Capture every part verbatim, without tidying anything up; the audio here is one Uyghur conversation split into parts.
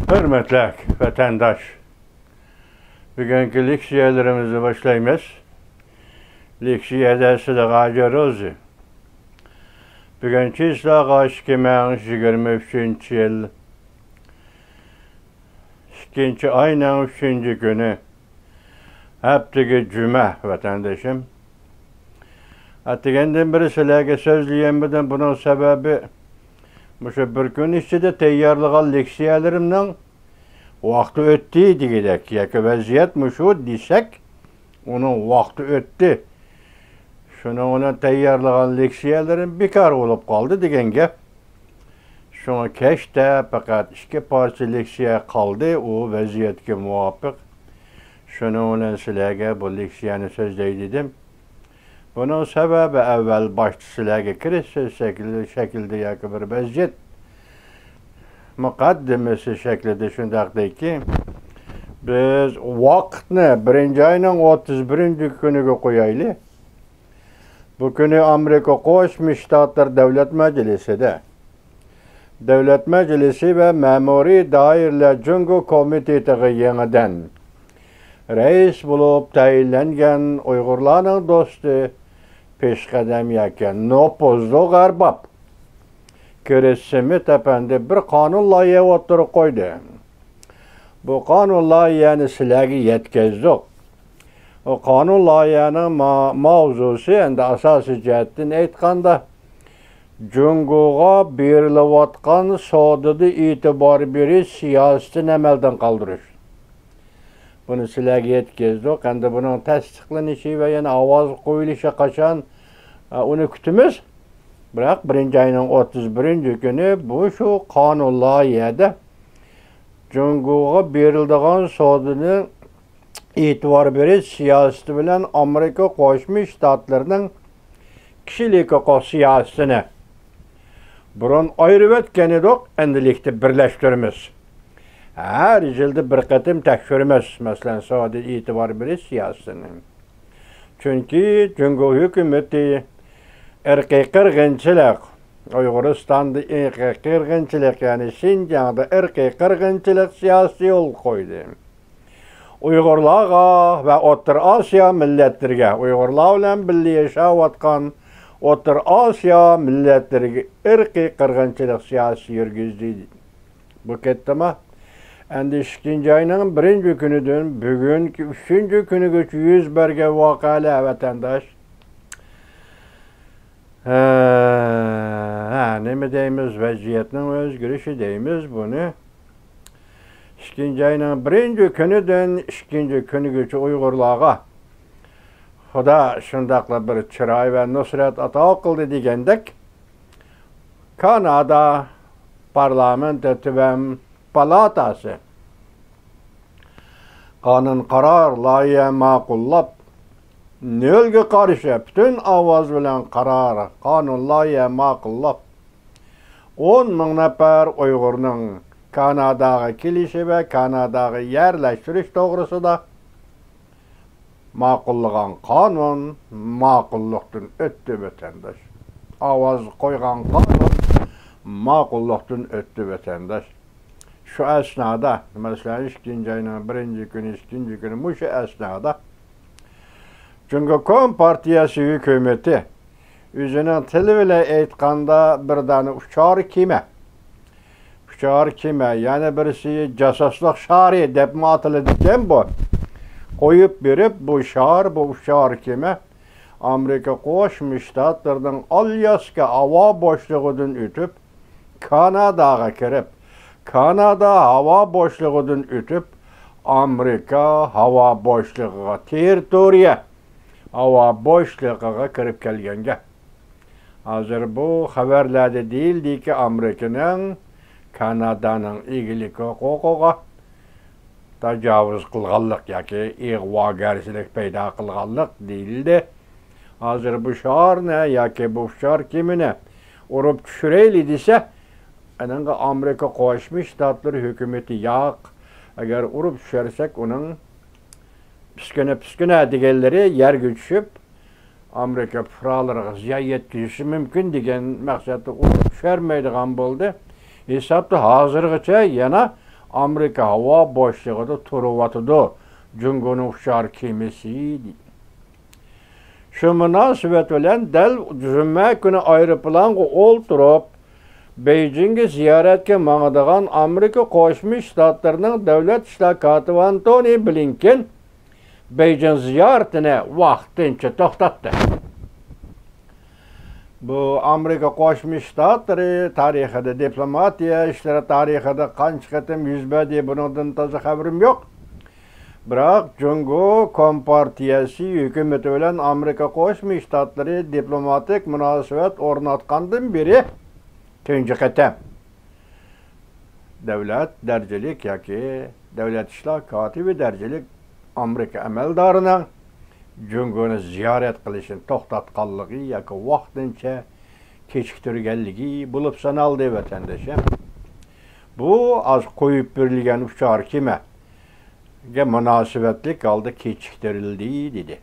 ھۆرمەتلىك ۋەتەنداش، بۈگۈنكى لېكسىيەلىرىمىزنى باشلايمىز. لېكسىيەدە سىلىغا جوروزى. بۈگۈن چىسلاغا ئىككى مىڭ يىگىرمە ئۈچىنچى يىل، ئىككىنچى ئاينىڭ ئۈچىنچى كۈنى، ھەپتىگە جۈمە، ۋەتەندىشىم. ئەتىگەندىن بېرى سىلەرگە سۆزلىيەلمىدىم. بۇنىڭ سەۋەبى، مۇشۇ بىر كۈن ئىچىدە تەييارلىغان لېكسىيەلىرىمنىڭ ۋاقتى ئۆتتى دېگۈدەك، ياكى ۋەزىيەت مۇشۇ دېسەك، ئۇنىڭ ۋاقتى ئۆتتى. شۇنىڭ بىلەن تەييارلىغان لېكسىيەلىرىم بىكار بولۇپ قالدى دېگەن گەپ. شۇڭا كەچتە پەقەت ئىككى پارچە لېكسىيە قالدى، ئۇ ۋەزىيەتكە مۇۋاپىق. شۇنىڭ بىلەن سىلەرگە بۇ لېكسىيەنى سۆزلەي دېدىم. بۇنىڭ سەۋەبى، ئەۋۋەل باشتا سىلەرگە كىرىش سۆز شەكلى، شەكلىدە ياكى بىر ۋەزىيەت مۇقەددىمىسى شەكلىدە شۇنداق دەيكى، بىز ۋاقىتنى بىرىنچى ئاينىڭ ئوتتۇز بىرىنچى كۈنىگە قويايلى. بۇ كۈنى ئامېرىكا قوشما شتاتلىرى دۆلەت مەجلىسىدە، دۆلەت مەجلىسى ۋە مەمۇرىي دائىرىلەر جۇڭگو كومىتېتىغا يېڭىدىن رەئىس بولۇپ تەيىنلەنگەن ئۇيغۇرلارنىڭ دوستى، پېشقەدەم ياكى نوپۇزلۇق ئەرباب كىرىس سىمىت ئەپەندى بىر قانۇن لايىھە ئوتتۇرىغا قويدى. بۇ قانۇن لايىھەنى سىلەرگە يەتكۈزدۇق. ئۇ قانۇن لايىھەنىڭ ما-، ماۋزۇسى، ئەمدى ئاساسىي جەھەتتىن ئېيتقاندا، جۇڭگوغا بېرىلىۋاتقان سودىدا ئېتىبار بېرىش سىياسىتىنى ئەمەلدىن قالدۇرۇش. بۇنى سىلەرگە يەتكۈزدۇق. ئەمدى بۇنىڭ تەستىقلىنىشى ۋە يەنە ئاۋاز قويۇلۇشى قاچان، ئە، ئۇنى كۈتىمىز. بىراق بىرىنچى ئاينىڭ ئوتتۇز بىرىنچى كۈنى بۇ شۇ قانۇن لايىھەدە جۇڭگوغا بېرىلىدىغان سودىنى ئېتىبار بېرىش سىياسىتى بىلەن ئامېرىكا قوشما شتاتلىرىنىڭ كىشىلىك ھوقۇق سىياسىتىنى بۇرۇن ئايرىۋەتكەن ئىدۇق، ئەمدىلىكتە بىرلەشتۈرىمىز. ھەر يىلدا بىر قېتىم تەكشۈرىمىز، مەسىلەن، سودا ئېتىبار بېرىش سىياسىتىنى. چۈنكى جۇڭگو ھۆكۈمىتى ئىرقىي قىرغىنچىلىق، ئۇيغۇرىستاندا ئىرقىي قىرغىنچىلىق، يەنى شىنجاڭدا ئىرقىي قىرغىنچىلىق سىياسىتى يولغا قويدى. ئۇيغۇرلارغا ۋە ئوتتۇرا ئاسىيا مىللەتلىرىگە، ئۇيغۇرلار بىلەن بىللە ياشاۋاتقان ئوتتۇرا ئاسىيا مىللەتلىرىگە ئىرقىي قىرغىنچىلىق سىياسىتى يۈرگۈزدى. بۇ كەتتىما؟ ئەمدى ئىككىنچى ئاينىڭ بىرىنچى كۈنىدىن بۈگۈنكى ئۈچىنچى كۈنىگىچە يۈز بەرگەن ۋەقەلەر، ۋەتەنداش. ھە، ھە، نېمە دەيمىز، ۋەزىيەتنىڭ ئۆزگىرىشى دەيمىز بۇنى. ئىككىنچى ئاينىڭ بىرىنچى كۈنىدىن ئىككىنچى كۈنىگىچە ئۇيغۇرلارغا خۇدا شۇنداقلا بىر چىراي ۋە نۇسرەت ئاتا قىلدى دېگەندەك، كانادا پارلامېنتى تۆۋەن پالاتاسى قانۇن قارار لايىھە ماقۇللاپ، نۆلگە قارشى پۈتۈن ئاۋاز بىلەن قارار، قانۇن لايىھە ماقۇللاپ، ئون مىڭ نەپەر ئۇيغۇرنىڭ كاناداغا كېلىشى ۋە كاناداغا يەرلەشتۈرۈش توغرىسىدا ماقۇللىغان قانۇن ماقۇللۇقتىن ئۆتتى، ۋەتەنداش. ئاۋاز قويغان قانۇن ماقۇللۇقتىن ئۆتتى، ۋەتەنداش. شۇ ئەسنادا، مەسىلەن، ئىككىنچى ئاينىڭ بىرىنچى كۈنى، ئىككىنچى كۈنى، مۇشۇ ئەسنادا جۇڭگو كومپارتىيەسى ھۆكۈمىتى ئۆزىنىڭ تىلى بىلەن ئېيتقاندا بىر دانە ئۇچار كېمە، ئۇچار كېمە، يەنە بىرسى جاسۇسلۇق شارى دەپمۇ ئاتىلىدىكەن بۇ. قويۇپ بېرىپ، بۇ شار، بۇ ئۇچار كېمە ئامېرىكا قوشما شتاتلىرىنىڭ ئالياسكا ھاۋا بوشلۇقىدىن ئۆتۈپ، كاناداغا كىرىپ، كانادا ھاۋا بوشلۇقىدىن ئۆتۈپ، ئامېرىكا ھاۋا بوشلۇقىغا، تېررىتورىيە ھاۋا بوشلۇقىغا كىرىپ كەلگەن گەپ. ھازىر بۇ خەۋەرلەردە دېيىلدىكى، ئامېرىكىنىڭ كانادانىڭ ئىگىلىك ھوقۇقىغا تاجاۋۇز قىلغانلىق ياكى ئىغۋاگەرچىلىك پەيدا قىلغانلىق دېيىلدى. ھازىر بۇ شارنى ياكى بۇ ئۇچار كېمىنى ئۇرۇپ چۈشۈرەيلى دېسە، ئېنىڭغا ئامېرىكا قوشما شتاتلىرى ھۆكۈمىتى ياق، ئەگەر ئۇرۇپ چۈشۈرسەك، ئۇنىڭ پىسكىنە، پىسكىنە دېگەنلىرى يەرگە چۈشۈپ، ئامېرىكا پۇقرالىرىغا زىيان يەتكۈزۈشى مۇمكىن دېگەن مەقسەتتە ئۇرۇپ چۈشۈرمەيدىغان بولدى. ھېسابتا ھازىرغىچە يەنە ئامېرىكا ھاۋا بوشلۇقىدا تۇرۇۋاتىدۇ جۇڭگونىڭ ئۇچار كېمىسى. شۇ مۇناسىۋەت بىلەن دەل جۈمە كۈنى ئايروپىلانغا ئولتۇرۇپ، بېيجىڭگە زىيارەتكە ماڭىدىغان ئامېرىكا قوشما شتاتلىرىنىڭ دۆلەت ئىشلار كاتىپى ئانتونى بلىنكېن بېيجىڭ زىيارىتىنى ۋاقتىنچە توختاتتى. بۇ ئامېرىكا قوشما شتاتلىرى تارىخىدا، دىپلوماتىيە ئىشلىرى تارىخىدا قانچە قېتىم يۈز بەردى، بۇنىڭدىن تازا خەۋىرىم يوق. بىراق جۇڭگو كومپارتىيەسى ھۆكۈمىتى بىلەن ئامېرىكا قوشما شتاتلىرى دىپلوماتىك مۇناسىۋەت ئورناتقاندىن بېرى تۇنجى قېتىم دۆلەت دەرىجىلىك ياكى دۆلەت ئىشلار كاتىپى دەرىجىلىك ئامېرىكا ئەمەلدارىنىڭ جۇڭگونى زىيارەت قىلىشىنى توختاتقانلىقى ياكى ۋاقتىنچە كېچىكتۈرگەنلىكى بولۇپ سانالدى، ۋەتەندىشىم. بۇ ئاز قويۇپ بېرىلگەن ئۇچار كېمە گە مۇناسىۋەتلىك ھالدا كېچىكتۈرۈلدى، دېدى.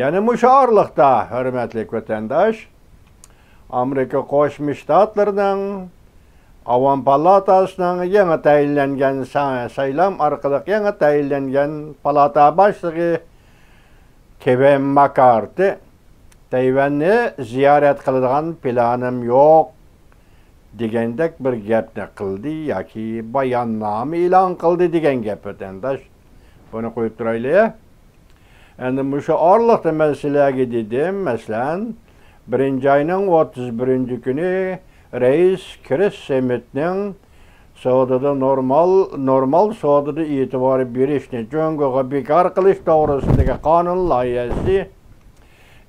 يەنە مۇشۇ ئارىلىقتا، ھۆرمەتلىك ۋەتەنداش، ئامېرىكا قوشما شتاتلىرىنىڭ ئاۋام پالاتاسىنىڭ يېڭى تەيىنلەنگەن سا-، سايلام ئارقىلىق يېڭى تەيىنلەنگەن پالاتا باشلىقى كېۋىن ماكارتى، تەيۋەننى زىيارەت قىلىدىغان پىلانىم يوق، دېگەندەك بىر گەپنى قىلدى ياكى باياننامە ئېلان قىلدى دېگەن گەپ، ۋەتەنداش. بۇنى قويۇپ تۇرايلى. ئەمدى مۇشۇ ئارىلىقتا مەن سىلەرگە دېدىم، مەسىلەن، بىرىنچى ئاينىڭ ئوتتۇز بىرىنچى كۈنى رەئىس كرىس سمىتنىڭ سودىدا نورمال، نورمال سودىدا ئېتىبار بېرىشنى جۇڭگوغا بىكار قىلىش توغرىسىدىكى قانۇن لايىھەسى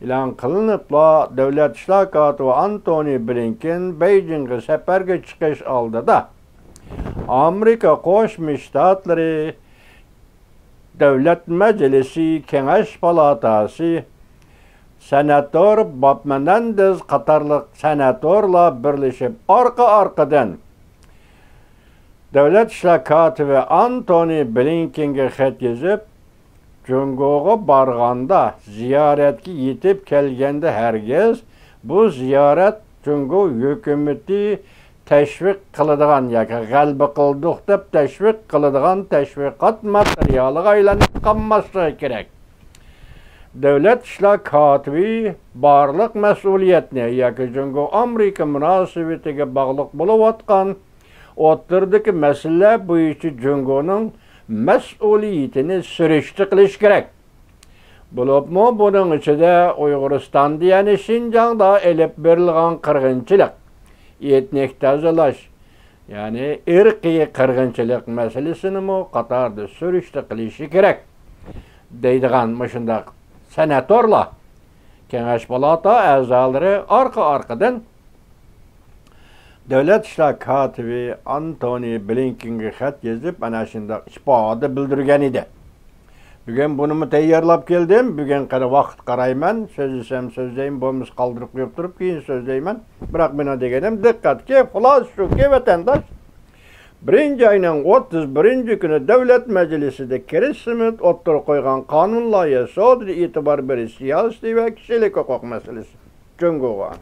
ئېلان قىلىنىپلا، دۆلەت ئىشلار كاتىپى ئانتونى بلىنكېن بېيجىڭغا سەپەرگە چىقىش ئالدىدا ئامېرىكا قوشما شتاتلىرى دۆلەت مەجلىسى، كېڭەش پالاتاسى، سېناتور باب مېنېندېز قاتارلىق سېناتورلار بىرلىشىپ ئارقا-ئارقىدىن دۆلەت ئىشلار كاتىپى ئانتونى بلىنكېنگە خەت يېزىپ، جۇڭگوغا بارغاندا، زىيارەتكە يېتىپ كەلگەندە ھەرگىز بۇ زىيارەت جۇڭگو ھۆكۈمىتى تەشۋىق قىلىدىغان ياكى غەلىبە قىلدۇق دەپ تەشۋىق قىلىدىغان تەشۋىقات ماتېرىيالىغا ئايلىنىپ قالماسلىقى كېرەك. دۆلەت ئىشلار كاتىپى بارلىق مەسئۇلىيەتنى ياكى جۇڭگو ئامېرىكا مۇناسىۋىتىگە باغلىق بولۇۋاتقان ئوتتۇرىدىكى مەسىلىلەر بويىچە جۇڭگونىڭ مەسئۇلىيىتىنى سۈرۈشتە قىلىشى كېرەك. بولۇپمۇ بۇنىڭ ئىچىدە ئۇيغۇرىستاندا، يەنى شىنجاڭدا ئېلىپ بېرىلغان قىرغىنچىلىق، ئېتنىك تازىلاش، يەنى ئىرقىي قىرغىنچىلىق مەسىلىسىنىمۇ قاتاردا سۈرۈشتە قىلىشى كېرەك، دەيدىغان مۇشۇنداق سېناتورلار، كېڭەش پالاتا ئەزالىرى ئارقا-ئارقىدىن دۆلەت ئىشلار كاتىپى ئانتونى بلىنكېنگە خەت يېزىپ، ئەنە شۇنداق ئىپادە بىلدۈرگەن ئىدى. بۈگۈن بۇنىمۇ تەييارلاپ كەلدىم. بۈگۈن قېنى ۋاقىت قارايمەن، سۆزلىسەم سۆزلەيمەن، بولمىسا قالدۇرۇپ قويۇپ تۇرۇپ كېيىن سۆزلەيمەن. بىراق مېنىڭ دېگىنىم دىققەتكە، خۇلاسە شۇكى، ۋەتەنداش، بىرىنچى ئاينىڭ ئوتتۇز بىرىنچى كۈنى دۆلەت مەجلىسىدە كرىس سمىت ئوتتۇرىغا قويغان قانۇن لايىھەسى سودىدا ئېتىبار بېرىش سىياسىتى ۋە كىشىلىك ھوقۇق مەسىلىسى جۇڭگوغا.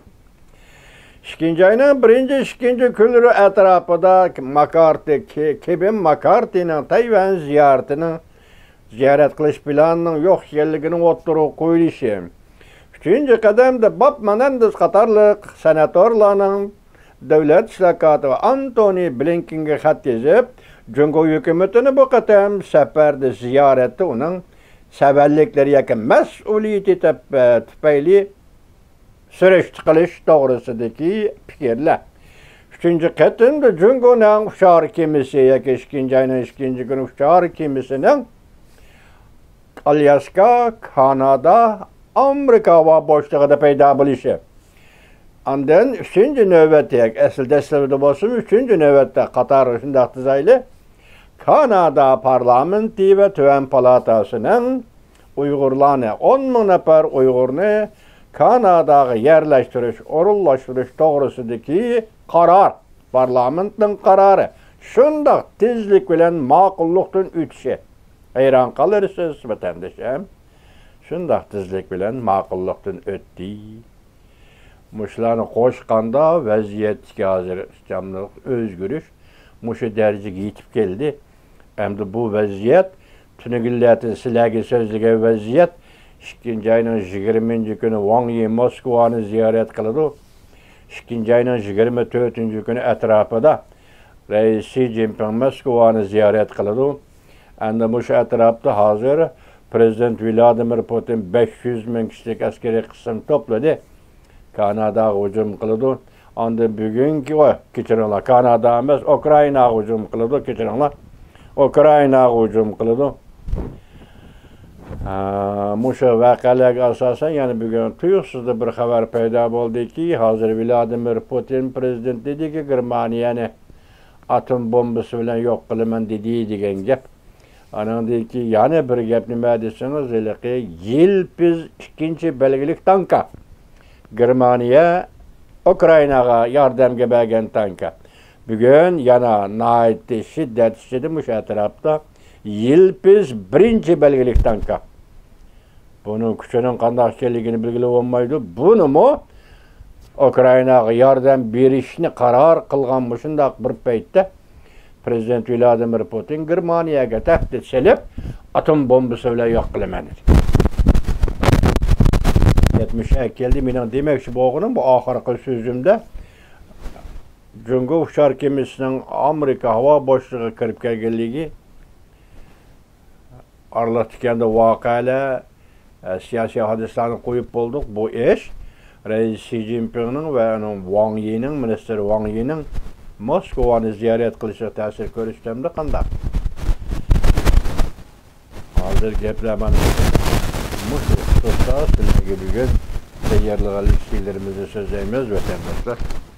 ئىككىنچى ئاينىڭ بىرىنچى، ئىككىنچى كۈنلىرى ئەتراپىدا ماكارتى، كې-، كېۋىن ماكارتىنىڭ تەيۋەن زىيارىتىنىڭ، زىيارەت قىلىش پىلانىنىڭ يوق ئىكەنلىكىنىڭ ئوتتۇرىغا قويۇلۇشى. ئۈچىنچى قەدەمدە باب مېنېندېز قاتارلىق سېناتورلارنىڭ دۆلەت ئىشلار كاتىپى ئانتونى بلىنكېنگە خەت يېزىپ، جۇڭگو ھۆكۈمىتىنى بۇ قېتىم سەپەردە زىيارەتتە ئۇنىڭ سەۋەنلىكلىرى ياكى مەسئۇلىيىتى تەپ-، تۈپەيلى سۈرۈشتە قىلىش توغرىسىدىكى پىكىرلەر. ئۈچىنچى قېتىمدا جۇڭگونىڭ ئۇچار كېمىسى ياكى ئىككىنچى ئاينىڭ ئىككىنچى كۈنى ئۇچار كېمىسىنىڭ ئالياسكا، كانادا، ئامېرىكا ھاۋا بوشلۇقىدا پەيدا بولۇشى. ئاندىن ئۈچىنچى نۆۋەتتە، ئەسلى دەسلىپىدە بولسىمۇ، ئۈچىنچى نۆۋەتتە قاتارغا شۇنداق تىزايلى، كانادا پارلامېنتى ۋە تۆۋەن پالاتاسىنىڭ ئۇيغۇرلارنى، ئون مىڭ نەپەر ئۇيغۇرنى كاناداغا يەرلەشتۈرۈش، ئورۇنلاشتۇرۇش توغرىسىدىكى قارار، پارلامېنتنىڭ قارارى شۇنداق تېزلىك بىلەن ماقۇللۇقتىن ئۆتۈشى. ھەيران قالىرسىز، ۋەتەندىشىم. شۇنداق تېزلىك بىلەن ماقۇللۇقتىن ئۆتتى. مۇشۇلارنى قوشقاندا، ۋەزىيەتتىكى ھازىر ئىستىقاملىق ئۆزگىرىش مۇشۇ دەرىجىگە يېتىپ كەلدى. ئەمدى بۇ ۋەزىيەت، تۈنۈگۈنلەردىن سىلەرگە سۆزلىگەن ۋەزىيەت، ئىككىنچى ئاينىڭ يىگىرمىنچى كۈنى ۋاڭ يى موسكۋانى زىيارەت قىلىدۇ. ئىككىنچى ئاينىڭ يىگىرمە تۆتىنچى كۈنى ئەتراپىدا رەئىس شى جىنپىڭ موسكۋانى زىيارەت قىلىدۇ. ئەمدى مۇشۇ ئەتراپتا ھازىر پىرېزىدېنت ۋلادىمىر پۇتىن بەش يۈز مىڭ كىشىلىك ئەسكىرىي قىسىم توپلىدى. كاناداغا ھۇجۇم قىلىدۇ. ئاندىن بۈگۈنكى، ۋاي، كەچۈرۈڭلار، كانادا ئەمەس، ئۇكرائىناغا ھۇجۇم قىلىدۇ، كەچۈرۈڭلار. ئۇكرائىناغا ھۇجۇم قىلىدۇ. ھە، مۇشۇ ۋەقەلەرگە ئاساسەن، يەنە بۈگۈن تۇيۇقسىزلا بىر خەۋەر پەيدا بولدىكى، ھازىر ۋلادىمىر پۇتىن پىرېزىدېنت دېدىكى، گېرمانىيەنى ئاتوم بومبىسى بىلەن يوق قىلىمەن دېدى دېگەن گەپ. ئانىڭدىن كېيىن يەنە بىر گەپ نېمە دېسىڭىز، ھېلىقى يىلپىز ئىككىنچى بەلگىلىك تانكا. گېرمانىيە ئۇكرائىناغا ياردەمگە بەرگەن تانكا. بۈگۈن يەنە ناھايىتى شىددەت ئىچىدە مۇشۇ ئەتراپتا يىلپىز بىرىنچى بەلگىلىك تانكا. بۇنىڭ كۈچىنىڭ قانداق ئىكەنلىكىنى بىلگىلى بولمايدۇ. بۇنىمۇ ئۇكرائىناغا ياردەم بېرىشنى قارار قىلغان مۇشۇنداق بىر پەيتتە، پىرېزىدېنت ۋلادىمىر پۇتىن گېرمانىيەگە تەھدىت سېلىپ، ئاتوم بومبىسى بىلەن يوق قىلىمەن دېدى. يەتمىش ئەكەلدى. مېنىڭ دېمەكچى بولغىنىم، بۇ ئاخىرقى سۆزۈمدە جۇڭگو ئۇچار كېمىسىنىڭ ئامېرىكا ھاۋا بوشلۇقىغا كىرىپ كەلگەنلىكى، ئارىلىق تىكەندە ۋەقەلەر، ئە، سىياسىي ھادىسىلەرنى قويۇپ بولدۇق. بۇ ئىش رەئىس شى جىنپىڭنىڭ ۋە ئۇنىڭ ۋاڭ يىنىڭ، مىنىستىر ۋاڭ يىنىڭ موسكۋانى زىيارەت قىلىشىغا تەسىر كۆرسىتەمدۇ قانداق؟ ھازىر گەپلەر مانا مۇشۇ خۇسۇستا سىلەرگە بۈگۈن تەييارلىغان لېكسىيەلىرىمىزنى سۆزلەيمىز، ۋەتەنداشلار.